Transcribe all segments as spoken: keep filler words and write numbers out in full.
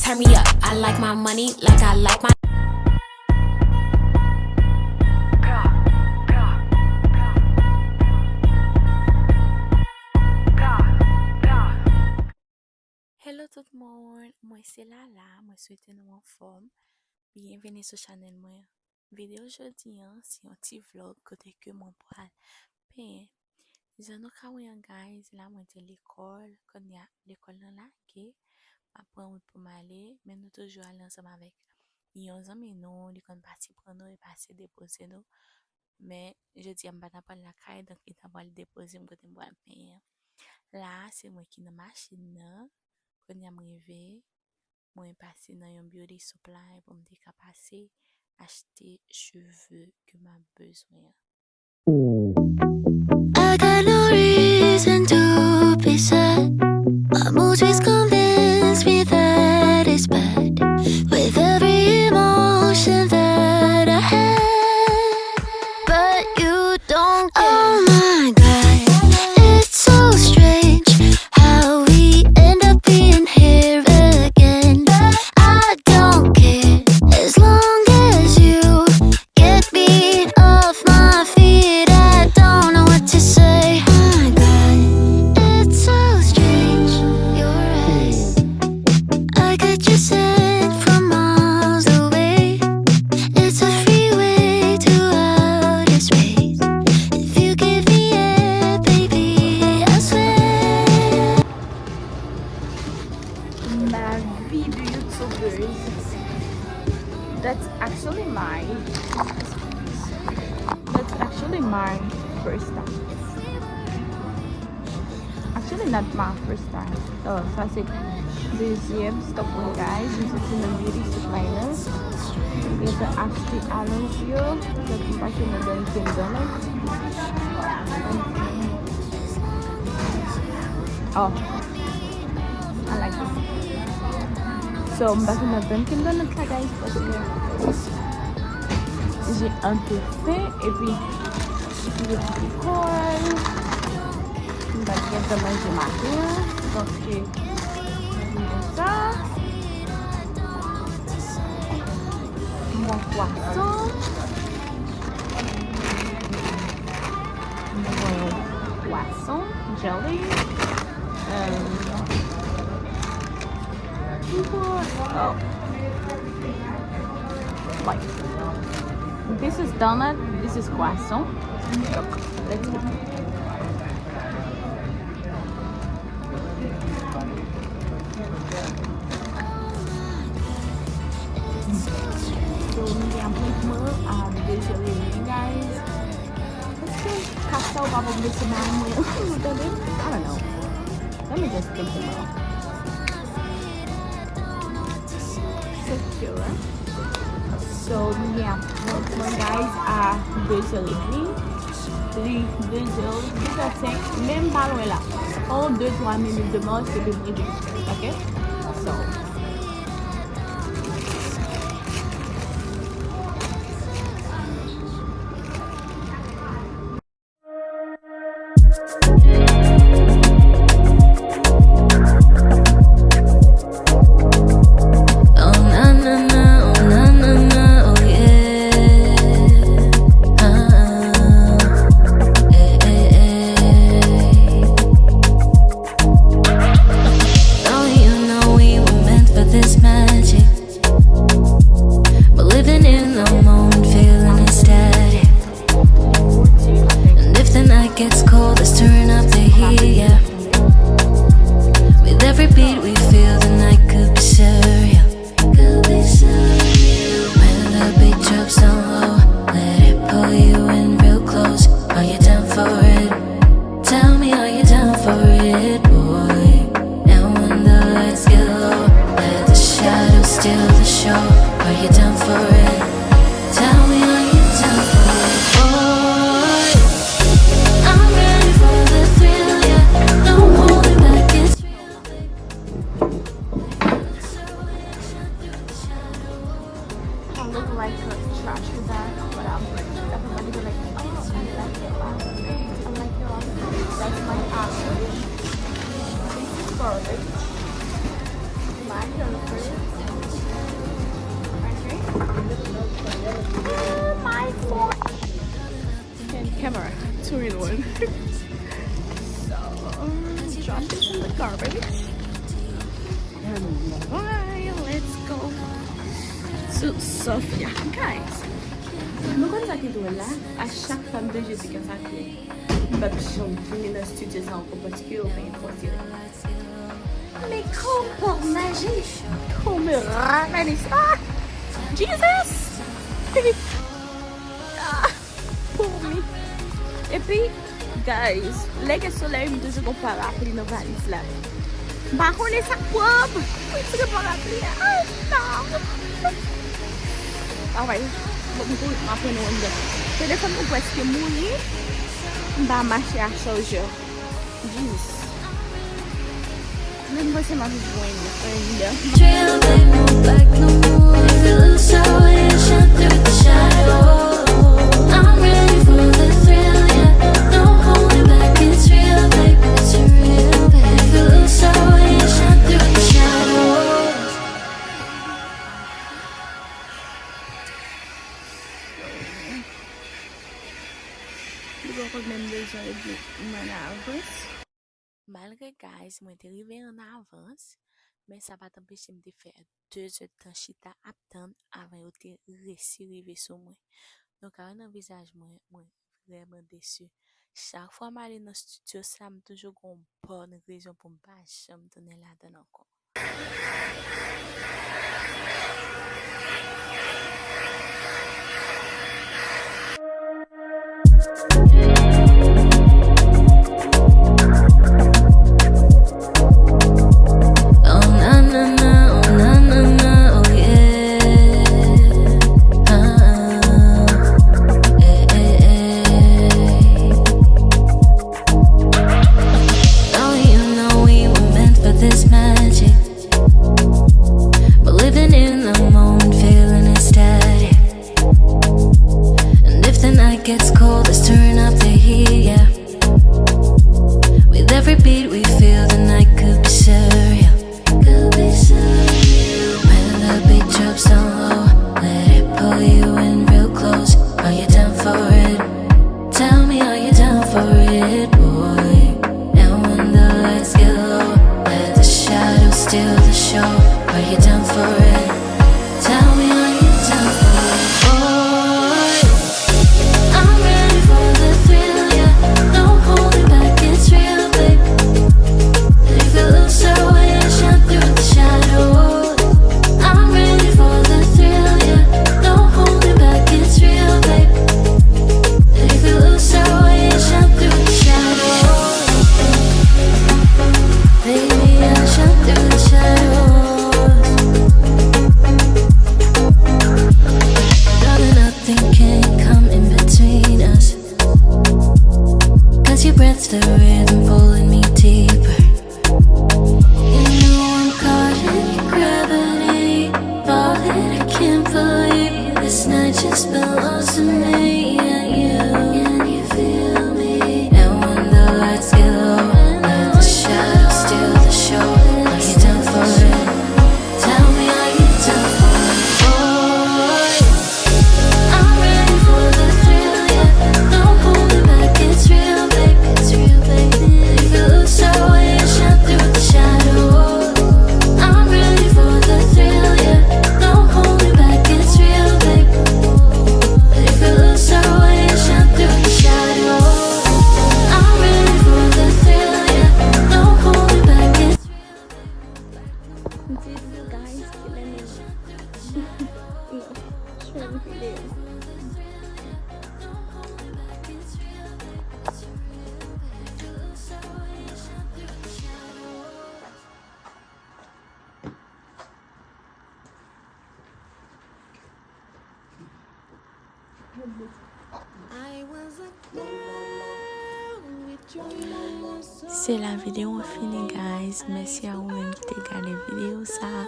Turn me up. I like my money like I like my. Hello tout moun, mwen se Lala, mwen swete nou anfòm. Byenveni sou chanèl mwen. Videyo jodi an se yon ti vlog kote ke mwen pral penyen. Jan nou ka wè an guys, la mwen te lekòl, kounye a lekòl nan lage, m ap pran wout pou m ale, men nou toujou ale ansanm avèk yon zanmi nou, li konn pase pran nou e pase depoze nou. Men jodi a m pa t ap pral lakay, donk li t ap pral depoze m kote m pral penyen. La a se mwen ki nan machin nan, kounye a m rive, mwen pase nan yon beauty supply pou m te ka pase achte cheve ke m ap bezwen an. I got no reason to be sad. My mood swings convince me that it's bad. With every emotion that I had, but you don't care. Oh my God, it's so strange how we end up being here again. I don't care as long as you get me off my feet. I don't know what to say. My God, it's so strange. Your eyes, I got you sent from miles away. It's a freeway to outer space. If you give me it, baby, I swear. Ma vie de youtubers. That's actually my that's actually my first time. Actually, not my first time. Oh, sa se dezyèm stop mwen, guys. Mwen soti nan beauty supply nan. Mwen te achte alonj yo. Donk, mwen pase nan Dunkin' Donuts. Oh, I like it. So, m pase nan Dunkin' Donuts la, guys, paske j'ai un peu faim, epi, epi lekòl. M pa t gentan manje maten an, donk, eh, mwen vin konsa. M pran kwasan. M pran yon kwasan, jelly. Euh, m pran, oh. Like, this is donut, this is kwasan. Donk, let's go. So, m gen apwentman a de zè edmi, guys. Èske kafta ou pa p ap mete bay mwen? Ou tande? I don't know. Let me just think about it. Secular. So, m gen apwentman, guys, a de zè edmi. Li de zè, de zè senk, men m pa lwen la. On de twa minit de mach, epi m rive. Ok? So. Oh, na, na, na, oh, na, na, na, oh, yeah. Ah, ah, eh, eh, eh. Don't you know we were meant for this magic? But living in the moment, feeling ecstatic. And if the night gets cold, let's turn up the heat, yeah. With every beat we feel, the night could be surreal. Could be surreal. When the beat drops down low, let it pull you in real close. Are you down for it? Tell me, are you down for it, boy? And when the lights get low, let the shadows steal the show. Are you down for it? Tell me, are you down for it, boy? I'm ready for the thrill, yeah. No holding back, it's real, baby. I look like a trash with that, but I'm, everybody be like, "Oh, I like your outfit. I like your outfit." That's my outfit. This is garlic. My girlfriend. Oh my gosh. And camera, two in one. So, um, drop this in the garbage. And bye, let's go to Sofia. Guys, nou konn sa ki dròl la? A chak fwa m te jete kè sa fè, m p ap janm vini nan estidyo sa ankò paske yo pa enpòte. Mais comme par magie, on me ramène ici. Ah! Jesus! Ah! Pour me. Epi, guys, lè gen solèy, m toujou gon parapli nan valiz la. M pa konnen sa k pran m. Retire parapli a. Oh, non! Alright. Bon, m tou, m ap pran yon anndan. Telefòn mwen prèske mouri. M pa mache ak chajè. Jesus. Menm panse m ap jwenn anndan. Trail, babe, no back no more. If you lose your way and shine through the shadow. I'm ready for the thrill, yeah. No holding back, it's real, babe, it's real, babe. If you lose your way and shine through the shadow. Li poko menm bezwen di m an avans. Malgre, guys, mwen te rive an avans, men sa pa t anpeche m te fè de zèdtan chita ap tann avan yo te resi rive sou mwen. Nou ka wè nan vizaj mwen, mwen vrèman desi. Chak fwa m ale nan estidyo sa, m toujou gon bòn rezon pou m pa janm tounen ladan ankò. Oh, na, na, na, oh, na, na, na, oh, yeah. Ah, eh, eh, eh. Oh, you know we were meant for this magic. We're living in the moment, feeling ecstatic. And if the night gets cold, let's turn up the heat, yeah. With every beat we feel, the night could be surreal. Could be surreal. When the beat drops down low, let it pull you in real close. Are you down for it? Tell me, are you down for it, boy? And when the lights get low, let the shadows steal the show. Are you down for it? Tell me, are you down for it, boy? I'm ready for the thrill, yeah. No holding back, it's real, babe. If you lose your way and shine through the shadows. I'm ready for the thrill, yeah. No holding back, it's real, babe. If you lose your way and shine through the shadows. Baby, I'll shine through the shadows. Darling, nothing can come in between us. 'Cause your breath's the rhythm pulling me deeper. You know I'm caught in gravity, falling, I can't believe this night just belongs to me and you. Can you feel me? And when the lights get low, let the shadows steal the show. Are you down for it? Tell me, are you down for it, boy? I'm ready for the thrill, yeah. No holding back, it's real, babe, it's real, babe. If you lose your way and shine through the shadows. I'm ready for the thrill, yeah. No holding back, it's real, babe. If you lose your way and shine through the shadows. I'm ready for the thrill, yeah. No holding back, it's real, babe. Guys, killing me. No, showing video. Se la videyo an fini, guys. Mèsi a ou menm ki te gade videyo sa.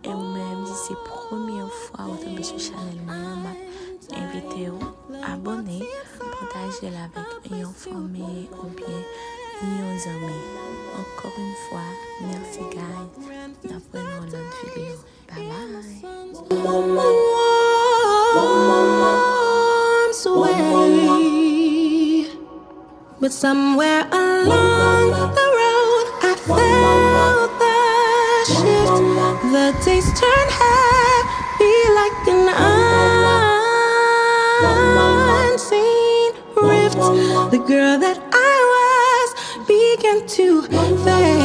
E ou menm, si se premye fwa ou tonbe sou chanèl mwen an, m ap envite w abòne, pataje l avèk yon fanmi oubyen yon zanmi. Ankò yon fwa, mèsi, guys. N ap wè nan yon lòt videyo. Bye bye. arms away. But somewhere along the road, I felt the shift. The taste turned heavy like an unseen rift. The girl that I was began to fade.